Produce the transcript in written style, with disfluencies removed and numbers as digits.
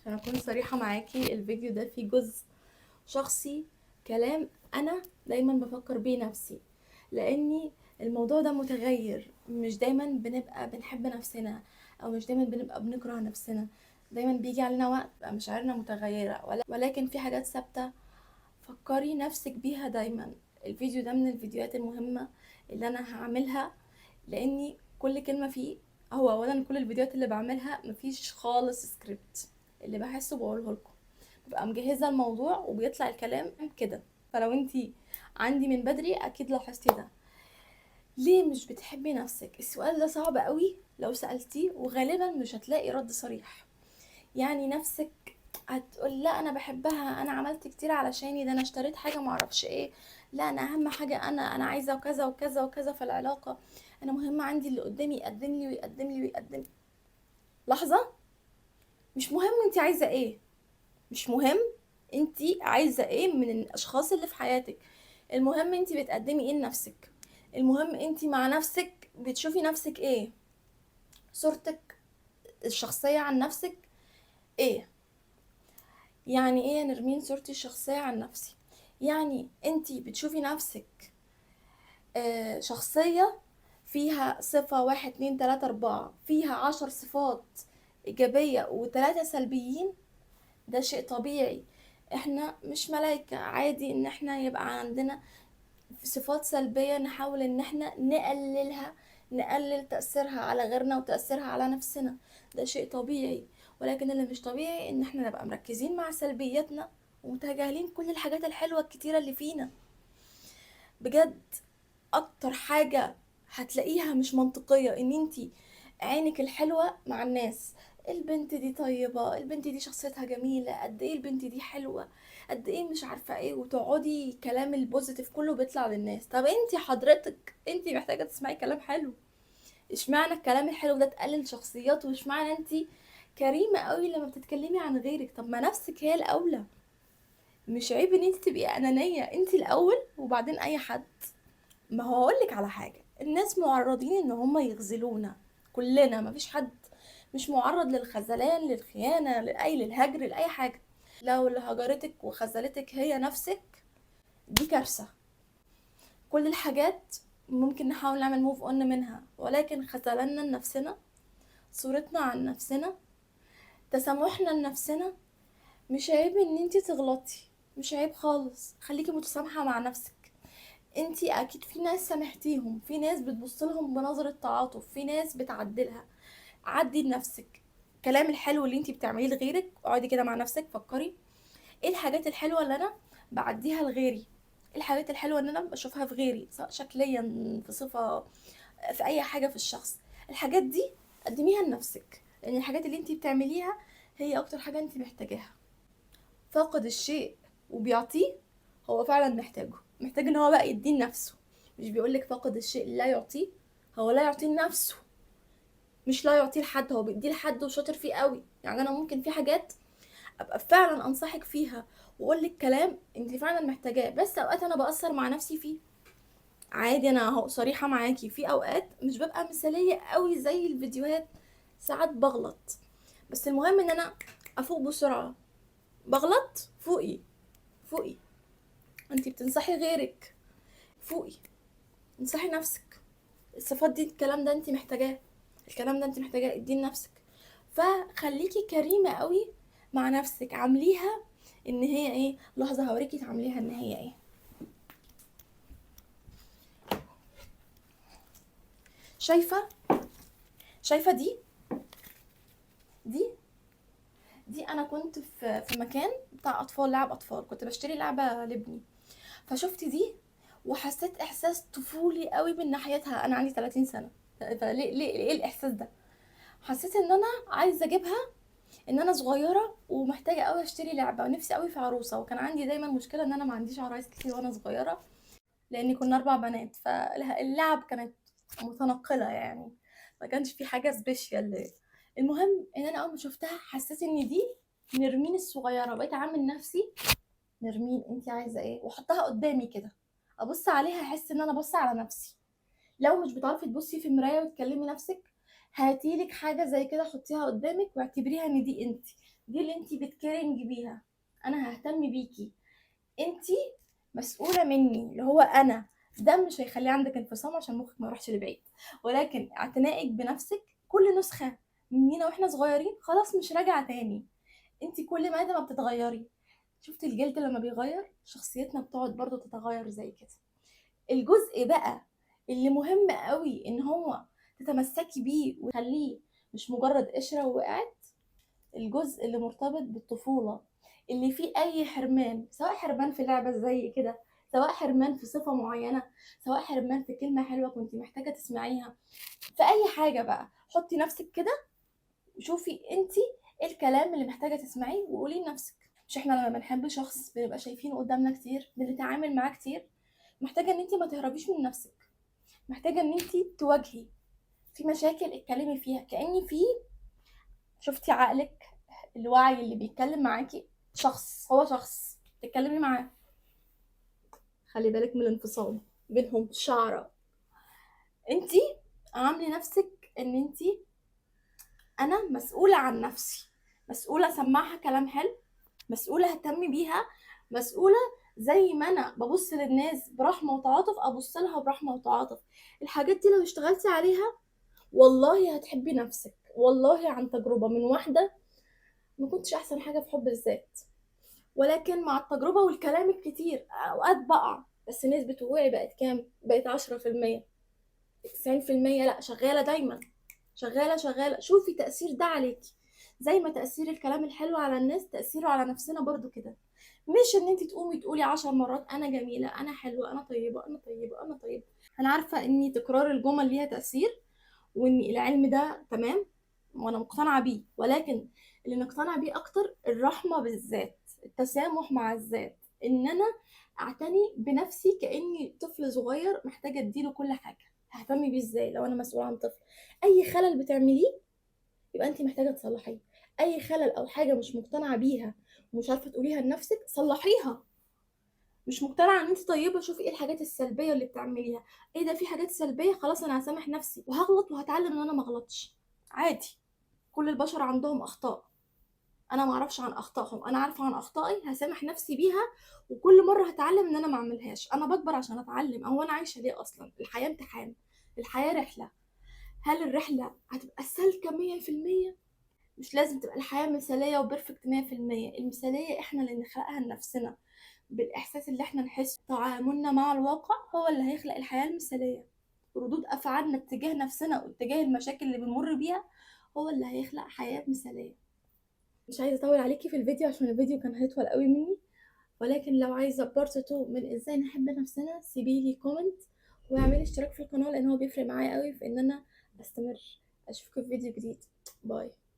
عشان اكون صريحة معاكي الفيديو ده فيه جزء شخصي، كلام انا دايما بفكر بيه نفسي، لاني الموضوع ده متغير. مش دايما بنبقى بنحب نفسنا او مش دايما بنبقى بنكره نفسنا، دايما بيجي علينا وقت بقى مشاعرنا متغيرة، ولكن في حاجات ثابتة فكري نفسك بيها دايما. الفيديو ده من الفيديوهات المهمة اللي انا هعملها، لاني كل كلمة فيه، هو اولا كل الفيديوهات اللي بعملها مفيش خالص سكريبت، اللي بحسه بقوله لكم، ببقى مجهزة الموضوع وبيطلع الكلام كده. فلو انتي عندي من بدري اكيد لاحظتي ده. ليه مش بتحبي نفسك؟ السؤال ده صعب قوي لو سألتيه، وغالبا مش هتلاقي رد صريح. يعني نفسك هتقول لا انا بحبها، انا عملت كتير علشاني، ده انا اشتريت حاجة معرفش ايه، لا انا اهم حاجة، انا عايزة وكذا وكذا وكذا في العلاقة، انا مهم عندي اللي قدامي يقدم لي ويقدم لي ويقدم لي. لحظة، مش مهم انت عايزة ايه، مش مهم انت عايزة ايه من الاشخاص اللي في حياتك، المهم انت بتقدمي ايه لنفسك، المهم انت مع نفسك بتشوفي نفسك ايه، صورتك الشخصية عن نفسك ايه. يعني ايه يا نرمين صورتي الشخصية عن نفسي؟ يعني انتي بتشوفي نفسك شخصية فيها صفة 1 2 3 4، فيها 10 صفات إيجابية و3 سلبيين، ده شيء طبيعي. احنا مش ملايكة، عادي ان احنا يبقى عندنا صفات سلبية نحاول ان احنا نقللها، نقلل تأثيرها على غيرنا وتأثيرها على نفسنا، ده شيء طبيعي. ولكن اللي مش طبيعي ان احنا نبقى مركزين مع سلبياتنا ومتجاهلين كل الحاجات الحلوة الكتيرة اللي فينا. بجد اكتر حاجة هتلاقيها مش منطقية ان انتي عينك الحلوة مع الناس، البنت دي طيبة، البنت دي شخصيتها جميلة، قد ايه البنت دي حلوة، قد ايه مش عارفة ايه، وتقعدي كلام ال positive كله بيطلع للناس. طب انتي حضرتك انتي محتاجة تسمعي كلام حلو، اشمعنى الكلام الحلو ده تقلل شخصياته، واشمعنى انتي كريمة قوي لما بتتكلمي عن غيرك؟ طب ما نفسك هي الأولى. مش عيب ان انتي تبقي أنانية، انتي الأول وبعدين أي حد. ما هو هقولك على حاجة، الناس معرضين ان هم يخذلونا كلنا، مفيش حد مش معرض للخذلان، للخيانة، للهجر، لأي حاجة. لو اللي هجرتك وخذلتك هي نفسك، دي كارثة. كل الحاجات ممكن نحاول نعمل move on منها، ولكن خذلاننا لنفسنا، صورتنا عن نفسنا، تسامحنا لنفسنا، مش عيب ان انتي تغلطي، مش عيب خالص، خليكي متسامحة مع نفسك. انتي اكيد في ناس سامحتيهم، في ناس بتبص لهم بنظرة تعاطف، في ناس بتعدلها. عدي لنفسك الكلام الحلو اللي انتي بتعمليه لغيرك، اقعدي كده مع نفسك فكري ايه الحاجات الحلوة اللي انا بعديها لغيري، ايه الحاجات الحلوة اللي انا بشوفها في غيري، سواء شكليا، في صفة، في اي حاجة في الشخص. الحاجات دي قدميها لنفسك، لان الحاجات اللي انتي بتعمليها هي اكتر حاجة انتي محتاجاها. فاقد الشيء وبيعطيه هو فعلا محتاجه، محتاج ان هو بقى يديه لنفسه. مش بيقولك فاقد الشيء لا يعطيه، هو لا يعطيه لنفسه، مش لا يعطيه لحد، هو بيديه لحد وشاطر فيه قوي. يعني انا ممكن في حاجات ابقى فعلا انصحك فيها واقول لك كلام انت فعلا محتاجاه، بس اوقات انا بقصر مع نفسي فيه. عادي، انا اهو صريحه معاكي، في اوقات مش ببقى مثاليه قوي زي الفيديوهات، ساعات بغلط، بس المهم ان انا افوق بسرعه. بغلط، فوقي فوقي، انتي بتنصحي غيرك، فوقي، انصحي نفسك. الصفات دي، الكلام ده انتي محتاجاه، الكلام ده انتي محتاجاه، اديه لنفسك. فخليكي كريمة قوي مع نفسك، عامليها ان هي ايه، لحظة هوريكي تعمليها ان هي ايه. شايفة دي دي انا كنت في مكان بتاع اطفال، لعب اطفال، كنت بشتري لعبة لابني، فشفت دي وحسيت احساس طفولي قوي من ناحيتها. انا عندي 30 سنة، فليه، ليه، ايه الاحساس ده؟ حسيت ان انا عايزة اجيبها، ان انا صغيرة ومحتاجة قوي اشتري لعبة، ونفسي قوي في عروسة. وكان عندي دايما مشكلة ان انا ما عنديش عرايس كتير وانا صغيرة، لان كنا 4 بنات، فاللعب كانت متنقلة، يعني ما كانش في حاجة سبيشال. المهم ان انا اول ما شفتها حسيت ان دي نرمين الصغيرة، بقيت اعمل نفسي نرمين انت عايزة ايه، واحطها قدامي كده ابص عليها احس ان انا بص على نفسي. لو مش بتعرفي تبصي في المراية وتكلمي نفسك، هاتيلك حاجة زي كده حطيها قدامك واعتبريها ان دي انت، دي اللي انتي بت caring بيها، انا ههتم بيكي، انتي مسؤولة مني، اللي هو انا. ده مش هيخلي عندك انفصام عشان مخك ما يروحش لبعيد، ولكن اعتنائك بنفسك، كل نسخه مننا واحنا صغيرين خلاص مش راجعه تاني. انتي كل ما بتتغيري، شفتي الجلد لما بيغير، شخصيتنا بتقعد برضو تتغير زي كده. الجزء بقى اللي مهم قوي ان هو تتمسكي بيه وتخليه مش مجرد قشرة ووقعت، الجزء اللي مرتبط بالطفولة، اللي فيه اي حرمان، سواء حرمان في لعبة زي كده، سواء حرمان في صفة معينة، سواء حرمان في كلمة حلوة كنت محتاجة تسمعيها، في اي حاجة بقى. حطي نفسك كده وشوفي انتي ايه الكلام اللي محتاجة تسمعيه وقوليه لنفسك. مش احنا لما بنحب شخص بنبقى شايفينه قدامنا كتير، بنتعامل معاه كتير. محتاجة ان انتي ما تهربيش من نفسك، محتاجة ان انتي تواجهي في مشاكل، اتكلمي فيها. كأني في، شفتي عقلك الوعي اللي بيتكلم معاكي شخص، هو شخص تتكلمي معاه. خلي بالك من الانفصام بينهم شعرة. انتي عاملي نفسك ان انتي انا مسؤولة عن نفسي، مسؤولة اسمعها كلام حلو، مسؤولة اهتم بيها، مسؤولة زي ما انا ببص للناس برحمة وتعاطف ابص لها برحمة وتعاطف. الحاجات دي لو اشتغلتي عليها والله هتحبي نفسك، والله عن تجربة من واحدة ما كنتش احسن حاجة في حب الذات، ولكن مع التجربة والكلام الكتير اوقات بقع، بس نسبة وقوعي بقت كام؟ بقت 10%، 90% لا، شغالة دايما، شغالة شغالة. شوفي تأثير ده عليكي، زي ما تأثير الكلام الحلو على الناس تأثيره على نفسنا برضو كده. مش ان انت تقومي تقولي 10 مرات انا جميلة، انا حلوة، انا طيبة، انا طيبة، انا طيبة. انا عارفة ان تكرار الجمل ليها تأثير، وان العلم ده تمام وانا مقتنعة بيه، ولكن اللي نقتنع بيه اكتر الرحمة بالذات، التسامح مع الذات، ان انا اعتني بنفسي كأني طفل صغير محتاجة اديله كل حاجة. ههتم بيه ازاي لو انا مسؤولة عن طفل؟ اي خلل بتعمليه يبقى انت محتاجة تصلحيه. اي خلل او حاجة مش مقتنعة بيها ومش عارفة تقوليها لنفسك صلحيها. مش مقتنعة ان انت طيبة، شوفي ايه الحاجات السلبية اللي بتعمليها. ايه ده، في حاجات سلبية، خلاص انا هسامح نفسي وهغلط وهتعلم ان انا ما اغلطش. عادي، كل البشر عندهم اخطاء، انا ما اعرفش عن اخطائهم، انا عارفة عن اخطائي، هسامح نفسي بيها، وكل مرة هتعلم ان انا ما اعملهاش. انا بكبر عشان اتعلم، او انا عايشة ليه اصلا؟ الحياة امتحان، الحياة رحلة. هل الرحلة هتبقى سالكة 100%؟ مش لازم تبقى الحياة مثالية و perfect 100%. المثالية احنا اللي نخلقها لنفسنا بالإحساس اللي احنا نحسه. تعاملنا مع الواقع هو اللي هيخلق الحياة المثالية. ردود أفعالنا اتجاه نفسنا واتجاه المشاكل اللي بنمر بيها هو اللي هيخلق حياة مثالية. مش عايزة أطول عليكي في الفيديو عشان الفيديو كان هيطول قوي مني، ولكن لو عايزة part 2 من ازاي نحب نفسنا سيبيلي comment واعملي اشتراك في القناة، لأن هو بيفرق معايا قوي في إن أنا أستمر. أشوفكم في فيديو جديد. bye.